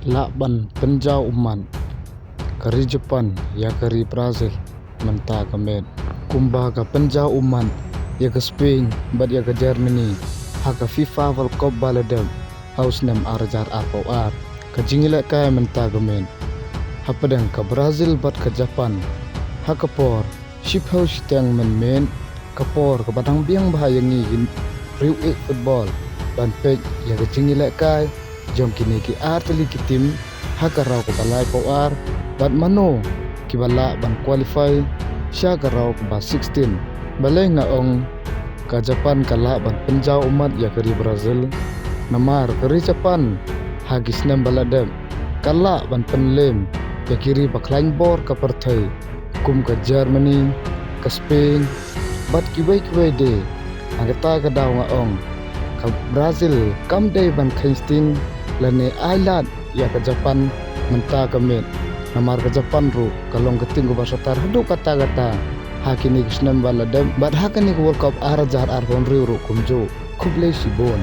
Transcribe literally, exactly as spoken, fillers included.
Lah ban pynjaw ummat ka ri Japan ïa ka ri Brazil mynta ka miet, kumba ka pynjaw ummat ïa ka Spain bad ïa ka Germany ha ka FIFA World Cup ba la dep ha u snem ar hajar arphew ar. Ka jingïalehkai mynta ka miet hapdeng ka Brazil bad ka Japan ha ka por shiphew shiteng mynmiet, ka por kaba dang biang bha ïa ngi ki riewieid football ban peit ïa ka jingïalehkai jong kine ki ar tylli ki team ha ka round kaba laiphew ar bad mano kiba lah ban qualify sha ka round kaba sixteen. Balei nga ong ka Japan ka lah ban pynjaw ummat ïa ka ri Brazil? Namar ka ri Japan ha ki snem ba la dep ka lah ban pynlem ïa ki ri ba khlaiñ bor ka pyrthei kum ka Germany, ka Spain bad kiwei kiwei de. Ha kata ka daw nga ong ka Brazil kam dei ban kheiñ sting lane ai lad ïa ka Japan mynta ka miet. Namar ka Japan ruh ka long ka team kaba sah tar haduh katta katta ha kine ki snem ba la dep bad ha kane ka World Cup ar hajar arphew hynriew ruh kumjuh. Khublei shibun.